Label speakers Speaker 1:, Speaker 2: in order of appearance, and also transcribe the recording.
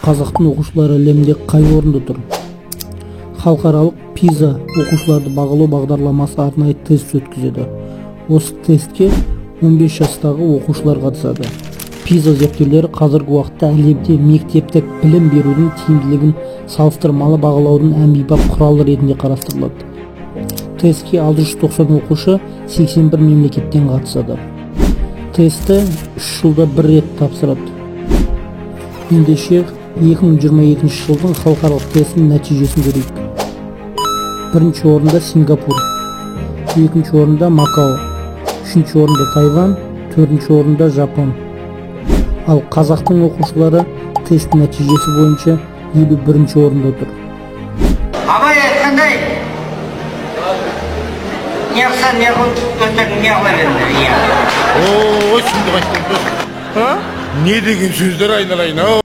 Speaker 1: Қазақтың оқушылары әлемде қай орында тұр? Халықаралық ПИЗА оқушыларды бағалау бағдарламасы арнайы тест өткізеді. Осы тестке 15 жастағы оқушылар қатысады. ПИЗА зерттеулері қазіргі уақытта әлемде мектептік білім берудің тиімділігін салыстырмалы бағалаудың әмбебап құралы ретінде қарастырылады. Тестке 690 оқушы 81 мемлекеттен қатысады. Тестті 3 жылда бір рет тапсырады. Ендеше, 2022 жылдың халықаралық тестінің нәтижесін көрейік. Бірінші орында Сингапур, екінші орында Макао, үшінші орында Тайвань, төртінші орында Жапон. Ал қазақтың оқушылары тест нәтижесі бойынша 51 орында тұр.
Speaker 2: Абай айтқандай, не қылсаң, не қылып, өздерің не қыла беріңдер, иә.
Speaker 3: Ой, сұмдық айттың, дос. Не деген сөздер, айналайын ау!